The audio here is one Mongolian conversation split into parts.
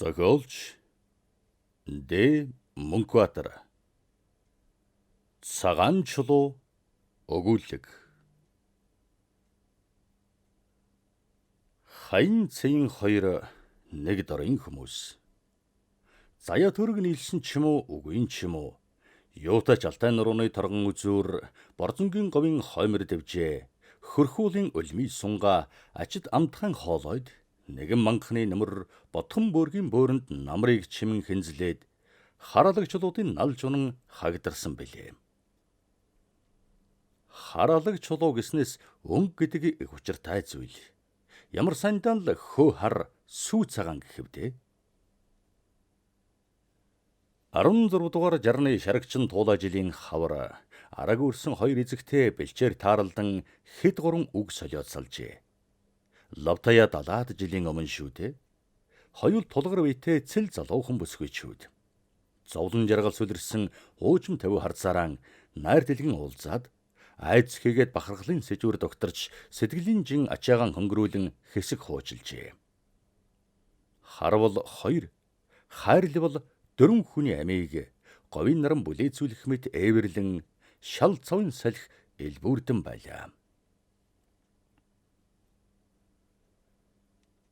Зохиолч Д. Мөнхбаатар. Цагаан чулуу өгүүлэг. Хаян цэйн хоёр нэг дорын хүмүүс. Заяа төрөг нийлсэн ч юм уу, үгүй ч юм уу. Юутай ч Алтай нурууны торгон үзүүр, Борзонгийн говийн хоймор дэвжээ, хөрхүүлийн улмын сунга, ачид амтхан хоолойд нэгэн манхны нөмөр ботхон бөөргийн бөөрөнд намрыг чимэн хинзлээд хараалаг чулуудын нал жунан хагдарсан билээ. Хараалаг чулуу гэснээс өнгө гэдэг их учиртай зүйл. Ямар сандаа л хөө хар сүү цагаан гэхэвдээ. 16 дугаар жарны шарагчин туулаа жилийн хавар араг үрсэн хоёр эзэгтэй бэлчээр тааралдан хэд гурван үг солиод салжээ. Лавтая 70-аад жилийн өмнө шүү дээ. Хоёул тулгар үетэй цэл залуухан бүсгүйчүүд. Зовлон жаргал сүлэрсэн уужим тавь харцаараа найр дэлгэн уулзаад айц хийгээд бахархлын сэжүүр докторч сэтгэлийн жин ачаагаан хөнгөрүүлэн хэсэг хуучилжээ. Харвал хоёр, хайрлавал дөрвөн хүний амийг говийн наран бүлээцүүлэх мэт ээвэрлэн шал цовын салхи элбүүрдэн байлаа.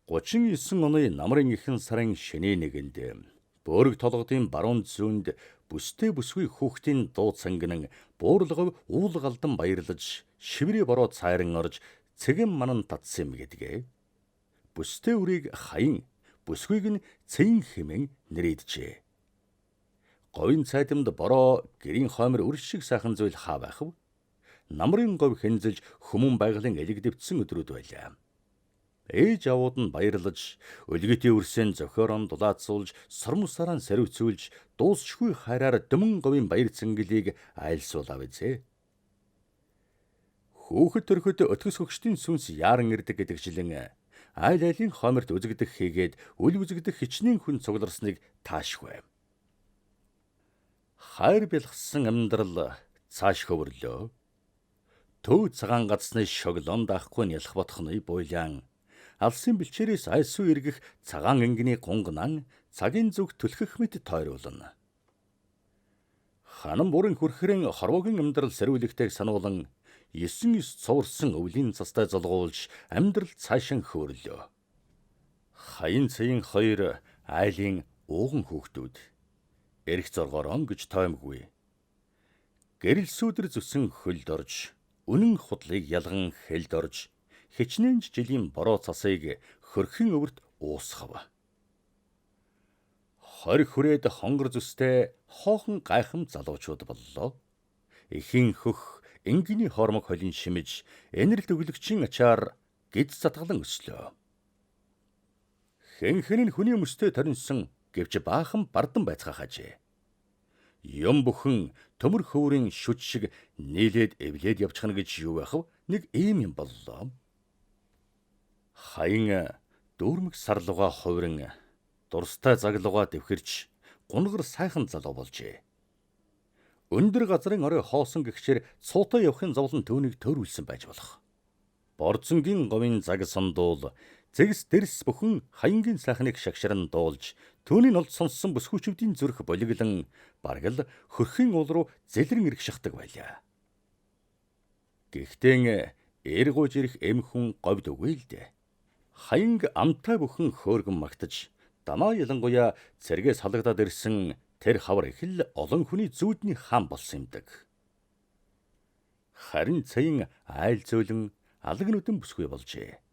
39 оны намрын ихэнх сарын шөнийн нэгэнд бөөрөг толгодын баруун зүүнд бүстэй бүсгүй хүүхдийн дуу цангинан буурлгов уул галдан баярлаж шиврээ бороо цайран орж цэгэн манан татсан юм гэдгээ. Бүстэй үрийг хаян, бүсгүйг нь цэн хэмээн нэрийджээ. Говийн цайдамд бороо гэрийн хоймор үр шиг сайхан зүйл хаа байх вэ? Намрын говь хэнзэлж хүмүүн байгалийн элэг дэвтсэн өдрүүд байлаа. Ээж авууд нь баярлаж, өлгөтийн үрсэн зохиорон дулаацуулж, сормосараа сариуцуулж, дуусшгүй хайраар дөмөн говийн баяр цэнгэлийг айлсуулав эзэ. Хүүхэд төрөхөд өтгөс хөгшдийн сүнс яаран ирдэг гэдэгчлэн айл айлын хойморт үзэгдэх хийгээд үл үзэгдэх хичнээн хүн цугларсныг таашгүй. Хайр бэлгсэн амьдрал цааш хөвөрлөө. Төв цагаан гацсны шоглон даахгүй нь ялах бодхоны буйлаан алсын бэлчээрээс айсуу эргэх цагаан өнгөний гунгнан цагийн зүг түлхэх мэт тойруулна. Ханам бүрэн хүрхрэн хорвоогийн амьдрал сэрүүлэгтэйг сануулan 9-9 цуварсан өвлийн цастай золгуулж амьдрал цаашин хөөрлөө. Хаян цэйн хоёр айлын ууган хүүхдүүд эрх зоргоорон гэж тоймгүй. Гэрэл сүүдэр зүсэн хөлд орж, үнэн худлыг ялган хэлд орж, хичнээн жилийн бороо цасыг хөрхийн өвөрт уусгав. 20 хүрээд хонгор зүстэй хоохон гайхам залуучууд боллоо. Эхийн хөх, энгиний хормог холин шимэж, энэрэлт өглөгчийн ачаар гиз затгалан өслөө. Хэн нь хүний мөстэй торинсон гэвч баахан бардан байцгаахажээ. Юм бүхэн төмөр хөврийн шүд шиг нийлээд эвлээд явчихна гэж юу байх вэ? Нэг ийм юм боллоо. Хаян дүүрмэг сарлугаа хувиран дурстай заглуугаа дэвхэрч гунгар сайхан залуу болжээ. Өндөр газрын орой хоосон гэгчээр цуутай явахын зовлон түүнийг төөрүүлсэн байж болох. Борзонгийн говийн заг сандуул зэгс дэрс бүхэн хаянгийн сайхныг шагшран дуулж түүний нолд сонссон бүсгүүчүүдийн зүрх болиглон бараг л хөрхийн уул руу зэлрэн ирэх шахдаг байлаа. Гэхдээ эр гуйж ирэх эм хүн говьд үгүй л дээ. Хаянг амтай бүхэн хөөргөн магтаж дамаа ялангуяа цэргээс халагдаад ирсэн тэр хавар их л олон хүний зүүдний хаан болсон юмдаг. Харин цэйн айл зөөлөн алаг нүдэн бүсгүй болжээ.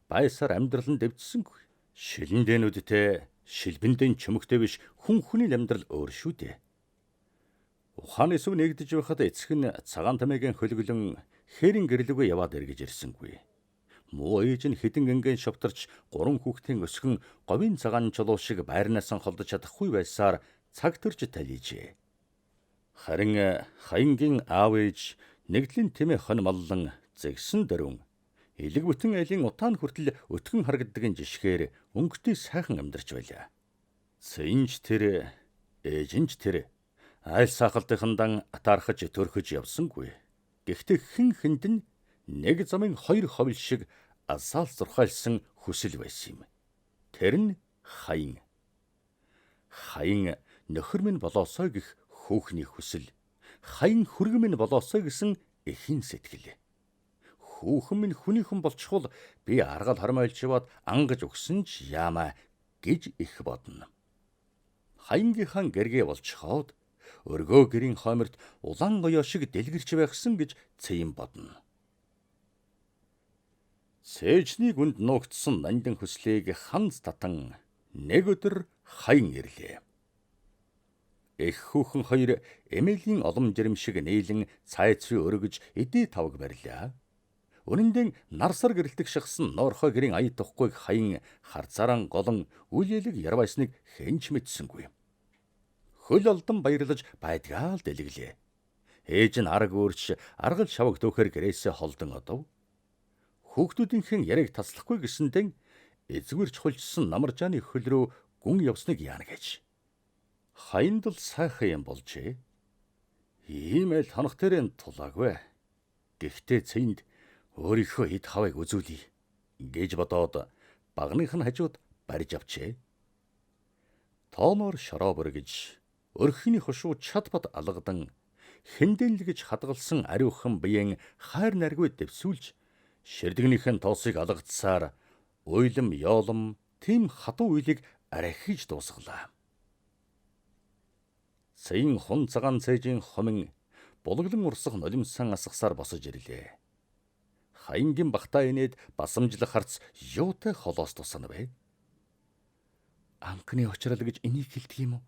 Байсаар амьдрал нь дэвжсэнгүй. Шилэндэнүүдтэй шилбэндэн чөмөгтэй биш хүн хүний амьдрал өөр шүү дээ. Ухааны сүв нэгдэж байхад эцэг нь цагаан тамигийн хөлөглөн хэрийн гэрлүүгээ яваад эргэж ирсэнгүй. Муу ээж нь хэдэн гэнген шовтарч гурван хүүхдийн өсгөн говийн цагаан чулуу шиг байрнаас нь холдож чадахгүй байсаар цаг төрж талийжээ. Харин хаянгийн аав ээж нэгдлийн тэмээ хон маллан зэгсэн дөрвөн элэг бүтэн айлын утаан хүртэл өтгөн харагддгийн жишгээр өнгөтэй сайхан амьдарч байлаа. Цэнж тэр ээж нь ч тэр айл саахалтынхандан атаархаж төрхөж явсангүй. Гэхдээ хэн хэнд нь нэг замын хоёр ховл шиг асаал зурхайлсан хүсэл байсан юм. Тэр нь хаян. Хаян нөхөр минь болоосой гэх хүүхний хүсэл, хаян хөргөн минь болоосой гэсэн эхийн сэтгэл. Хүүхэн минь хүнийхэн болчихвол би аргал хормойлж яваад ангаж өгсөн ч яамаа гэж их бодно. Хаянгийнхаа гэргээ болчихоод өргөө гэрийн хойморт улаан гоёо шиг дэлгэрч байхсан гэж Цээн бодно. Цээжний гүнд нуугдсан нандин хүслийг ханз татан нэг өдөр хаян ирлээ. Эх хүүхэн хоёр Эмилийн олон жирэм шиг нийлэн цайцрыг өргөж эдээ тавг барьлаа. Үнэн дээр нарсар гэрэлтэх шахсан ноорхой гэрийн ая тухгүйг хаян харцааран голон үл элэг ярвайсныг хэн ч мэдсэнгүй. Хөл олдон баярлаж байдгаа л дэлгэлээ. Ээж нь арга өөрч аргал шавг дүүхээр гэрээсээ холдон одов. Хүүхдүүдийнхэн яриаг таслахгүй гэсэндэн эзгүрч хулжсан намаржааны хөл рүү гүн явсныг яана гэж. Хаянд л сайхан юм болжээ. Ийм айл хонох дээрээ тулаагүй. Гэхдээ цэнд өөрийнхөө хэд хавыг үзүүлье гэж бодоод багных нь хажууд барьж авчээ. Тооноор шороо бүргэж өрхний хошуу чадбат алгадан хэндэн л гэж хадгалсан ариухан биеэн хайр наргүй дэвсүүлж ширдэгнийхэн тоосыг алгадсаар уйлам ёолом тийм хатуу үеийг архиж дуусгалаа. Цэйн хун цагаан цээжийн хомин булглан урсах нулимсан асгасаар босож ирлээ. Хаянгийн багтаа инээд басамжлах харц юутай холоос тусана вэ? Анхны учрал гэж энийг хэлдэг юм уу?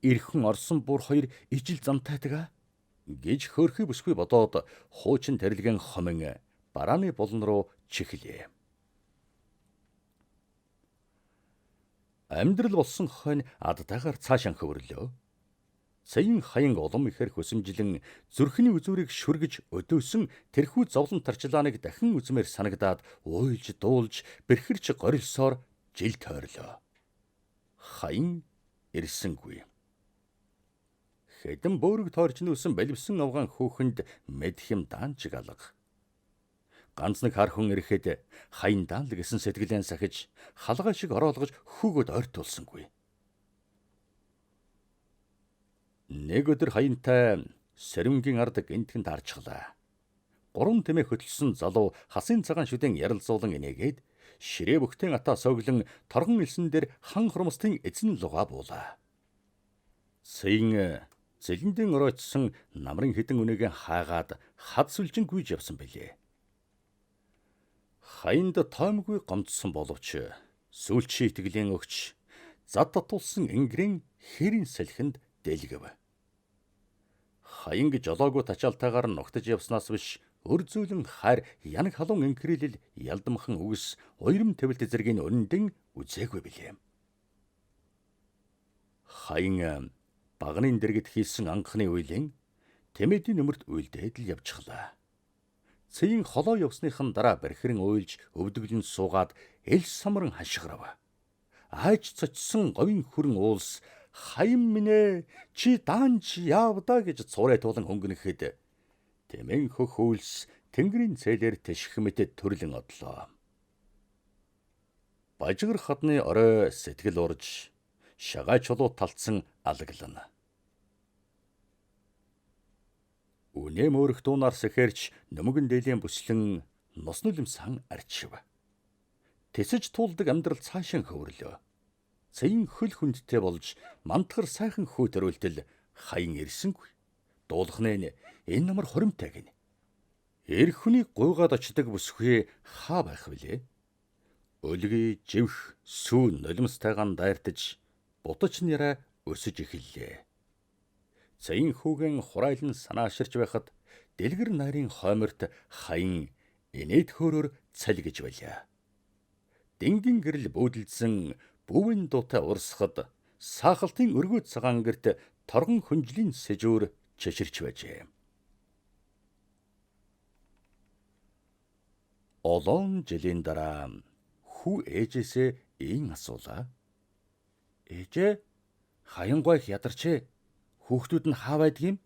Ирхэн орсон бур хоёр ижил замтайдаг гэж хөөрхий бүсгүй бодоод хуучин тарилган хомин барааны булан руу чихлээ. Амьдрал болсон хойно адтайгаар цаашаа хөвөрлөө. Цэйн хаян улам ихээр хөсөмжлөн зүрхний үзүүрийг шүргэж өдөөсөн тэрхүү зовлон тарчлааныг дахин үзмээр санагдаад уйлж дуулж бэрхэрч горилсоор жил тойрлоо. Хаян ирсэнгүй. Хэдэн бөөрөг тойрч нүүсэн баливсан авгаан хүүхэнд мэдх юм даанчиг алга. Ганц нэг хар хүн ирэхэд хаян даан л гэсэн сэтгэлэн сахиж халгай шиг ороолгож хүүгөд ойртуулсангүй. Нэг өдөр хаянтай сэрэмгийн ард гинтгэн таарчглаа. Гурван тэмээ хөтөлсөн залуу хасын цагаан шүдэн ярилцуулан инээгээд ширээ бүхтэн атаа соглон торгон элсэн дээр хан хурмстын эзэн лугаа буулаа. Цэйн зэлэндэн оройтсон намрын хідэн үнэгээ хаагаад хад сүлжин гүйж явсан билээ. Хаянд тоомгүй гомдсон боловч сүүлчийн итгэлийн өгч зад татуулсан энгэрийн хэрийн салхинд дэлгэв. Хаянг жолоогүй тачаалтайгаар ногтож явснаас биш өр зөөлөн хайр янаг халуун энхрийлэл ялдамхан үгс уйрам тавилт зэргийн өнөндөн үзээгүй билээ. Хаян багны дэргэд хийсэн анхны үеийн тэмээдийн нөмөрт уйлдээд л явчихлаа. Цэйн холоо явсныхан дараа бархиран уйлж өвдөглөн суугаад эл самран хашгирав. Айж цочсон говийн хүрэн уулс хаян минь ээ чи даанч яавда гэж цуурай туулан хөнгөнөхэд тэмэн хөх үйлс тэнгэрийн цээлээр тэших мэт төрлөн одлоо. Бажигар хадны орой сэтгэл урж шагай чулуу талцсан алаглана. Үнэм өөрөх дуунаар сэхэрч нөмгөн дээлийн бүслэн нуснулимсан арчив. Тэсэж туулдаг амьдрал цаашаа хөвөрлөө. Цэйн хөл хүндтэй болж мантахар сайхан хүү төрөлтөл хаян ирсэнгүй. Дуулахнэ энэ намар хоримтай гинэ. Эр хүний гуйгаад очдог бүсгүй хаа байх вүлээ? Өлгий, живх, сүү нулимстайгаан дайртаж бутаж нэрэ өсөж эхэллээ. Цэйн хүүгэн хурайлан санааширч байхад дэлгэр найрын хойморт хаян инээд хөөрөөр цалгиж байлаа. Дингийн гэрэл бүүдэлдсэн бүүвэн дуутай урсахад саахалтын өргөө цагаан гэрт торгон хүнжлийн сэжүүр чаширч байжээ. Олон жилийн дараа хүү ээжээсээ ийн асуулаа. Ээжээ, хаянгуй их ядарчээ. Хүүхдүүд нь хаа байдгийм?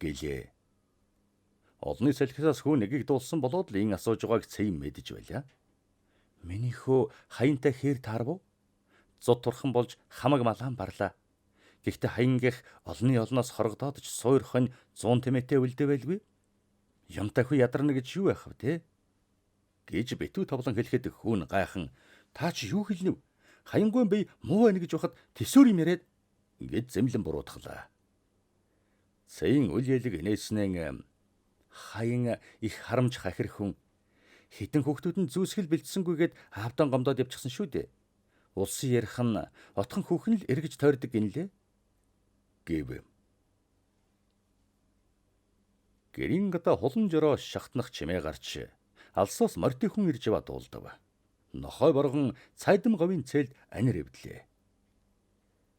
Гэлээ. Олны салхисаас хүү нэгийг дуулсан болоод л ийн асууж байгааг цэйн мэдэж байлаа. Миний хөө хаянтай хээр таарв уу? Зуд турхан болж хамаг малаан барлаа. Гэхдээ хаянгийнх олны олноос хорогдоод ч суур хонь 100 тэмээтэй үлдэвэлгүй. Юмтай хүү ядарна гэж юу байх вэ те? Гэж битүү товлон хэлэхэд хүүн гайхан та чи юу хэлнэ вэ? Хаянгуй бие муу байна гэж бахад төсөөр юм яриад гэж зэмлэн буруутгалаа. Цэйн үл ялэг инээснэн хаян их харамж хахир хүн хитэн хүүхдүүд нь зүүсгэл бэлдсэнгүйгээд аавдан гомдоод явчихсан шүү дээ. Улсын ярих нь отхон хүүхэн л эргэж тойрдог гинлээ гэв. Гэрийн гадаа хулан жороо шахтнах чимээ гарч алсаас морьтой хүн ирж яваа дуулдав. Нохой боргон цайдам говийн цээлд анир эвдлээ.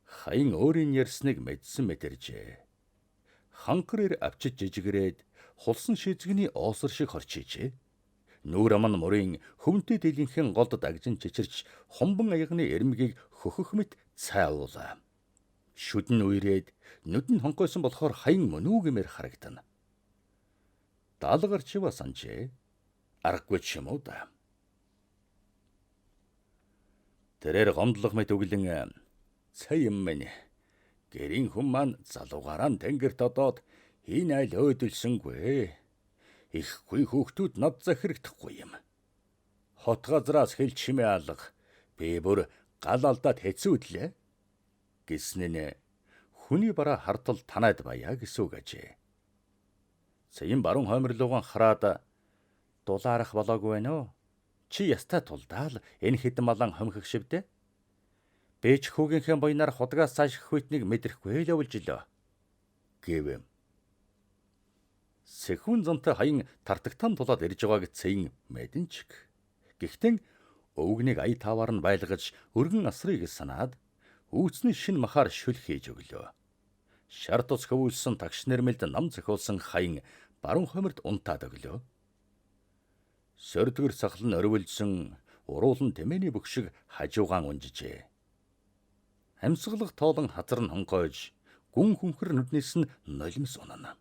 Хаян өөрийн ярьсныг мэдсэн мэтэржээ. Ханхар ир авчиж жижигрээд хулсан шизгний оосор шиг хорчийжээ. Нүүр ам нь мөрийн хөвөнтэй дэлгийнхэн голд дагжин чичирч хумбан аягны эрмгийг хөхөх мэт цай уулаа. Шүдэн үерээд нүд нь хонхойсон болохоор хаян мөн үү гэмээр харагдана. Даалгарч ива санжээ. Аргагүй ч юм уу да. Тэрээр гомдлох мэт өглөн цай юм минь. Гэрийн хүн маань залуугаараа тэнгэрт одоод энэ айл өөдөлсөнгүй. Ихгүй хүүхдүүд над захирагдахгүй юм. Хот газраас хэл чимээ алга. Би бүр гал алдаад хэцүүдлээ. Гэснэ нь хүний бараа хартал танайд баяа гэсэн үг ажээ. Цэйн баруун хойморлуугаан хараад дулаарах болоогүй байна уу? Чи ястай тулдаал энэ хэдэн малан хомхих шивдэ. Бэж хүүгийнхээ буйнаар худгаас цааш хүйтнийг мэдрэхгүй л явуулж илөө. Гэв. Сэхүүн зантай хаян тартагтан тулаад ирж байгааг цэйн мэдэнчг. Гэхдээ өвгнийг ая тааваар нь байлгаж өргөн асрыг санаад үүцний шин махаар шүл хийж өглөө. Шар тус хөвүүлсэн тагш нэрмэлд нам зохиулсан хаян баруун хойморт унтаад өглөө. Сөрдгөр сахал нь орвилдсэн уруулан тэмээний бүх шиг хажуугаан унжижээ. Амьсгалах тоолон хазар нь хонхойж гүн хүнхэр нүднээс нь нулимс унана.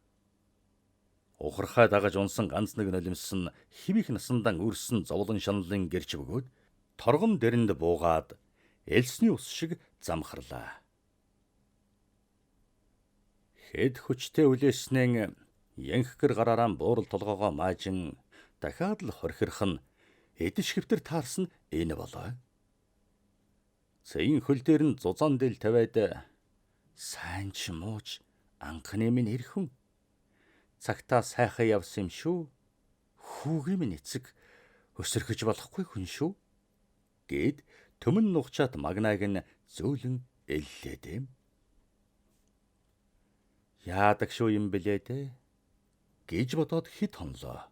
Ухархай дагаж унсан ганц нэг нулимс нь хэвих насандан үрсэн зовлон шаналлын гэрч бөгөөд торгон дэрэнд буугаад элсний ус шиг замхарлаа. Хэд хүчтэй үлээснэн янхгэр гараараа буурал толгоогоо маажин дахиад л хорхирх нь эдиш хэвтэр таарсан энэ болоо. Цэйн хөл дээр нь зузаан дэл тавиад сайн ч мууч анхны минь ирхэн цагтаа сайхан явсан юм шүү. Хүүгийн минь эцэг өсөрхөж болохгүй хүн шүү. Гэд төмөн нухчаат магнааг нь зөөлөн эллээд юм. Яадаг шүү юм блээ дээ гэж бодоод хит хонлоо.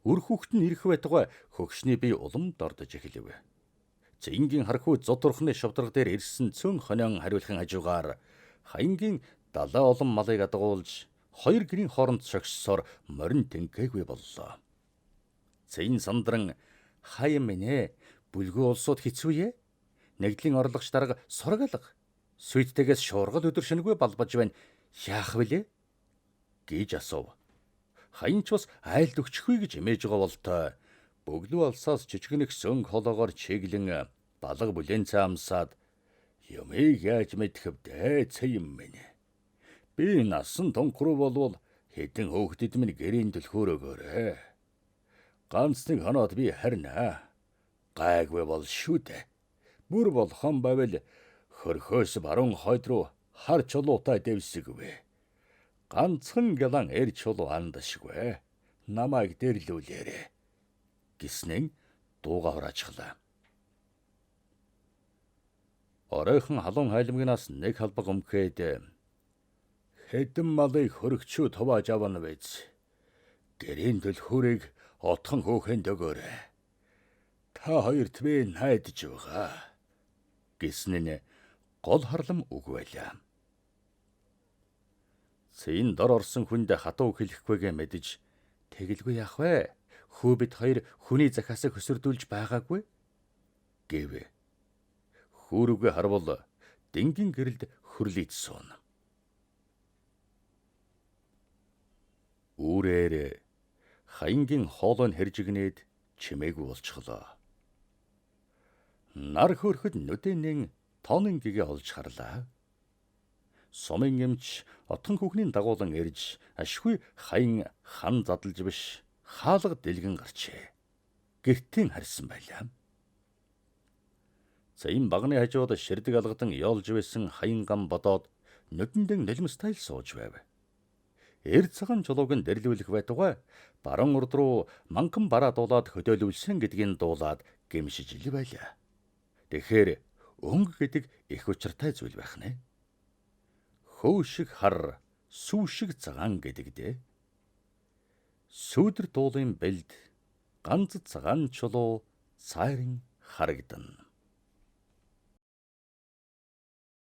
Үр хүүхэд нь ирэх байтугай хөгшний бие улам дордож эхлэв. Зингийн хархүү зодурхны шовдраг дээр ирсэн цөөн хонион хариулахын хажуугаар хаянгийн далай олон малыг адгуулж хоёр гэрийн хооронд шогссоор морин тэнхээгүй боллоо. Цэйн сандран хаян минь ээ бүлгүү улсууд хэцүү ээ. Нэгдлийн орлогч дарга сураг алга. Сүйттэйгээс шуургал өдөр шөнөгүй балбаж байна. Яах вүлээ? Гэж асуув. Хаян ч бас айлд өгчихгүй гэж эмээж байгаа болтой. Бөглүү алсаас жижигнэх сөнг холоогоор чиглэн балга бүлэнцээ амсаад юмыг яаж мэдэх вдэ цэй юм минь. Би насан тунхруу болвол хэдэн хөөхдөд минь гэрийн түлхүүр өгөөрэй. Ганц нэг хоноод би харина. Гайгүй бол шүү дээ. Бүр болгон байвал хөрхөөс баруун хойд руу хар чулуутай дэвсэгвэ. Ганцхан гялан эр чулуу андашгүй. Намайг дэрлүүлээрэ. Гиснэн дууга хураачглаа. Оройхон халуун хайлмгнаас нэг халбаг өмхөөд хэдэн малыг хөрөгчүү тувааж авна биз. Гэрийн түлхүүрийг отхон хөөхөнд өгөөрэй. Та хоёрт би найдаж байгаа. Гэсэн нь гол харлам үг байлаа. Цэйн дор орсон хүнд хатуу хэлэхгүйгээ мэдэж тэгэлгүй яах вэ? Хүү бид хоёр хүний захиасыг хөсөрдүүлж байгаагүй гэв. Хүүрүүгээ харвал дэнгийн гэрэлд хөрлийд сууна. Үүрээр хаянгийн хоолой нь хэржигнээд чимээгүй болчихлоо. Нар хөрөхөд нүдэнэн Тонын гэгээ олж харлаа. Сумын эмч отхон хүүхний дагуулan ирж ашгүй хаян хан задлж биш хаалга дэлгэн гарчээ. Гэртийн харьсан байлаа. За энэ багны хажууд ширдэг алгадан ёолж байсан хаян гам бодоод нүдэндэн нулимстай л сууж байв. Эр цагаан чулууг нь дэрлүүлэх байтугай баруун урд руу манхан бараа дуулаад хөдөөлүүлсэн гэдгийг дуулаад гэмшиж ил байлаа. Тэгэхээр өнгө гэдэг их учиртай зүйл байх нэ. Хөө шиг хар, сүү шиг цагаан гэдэг дээ. Сүүдэр дуулын бэлд ганц цагаан чулуу цайран харагдана.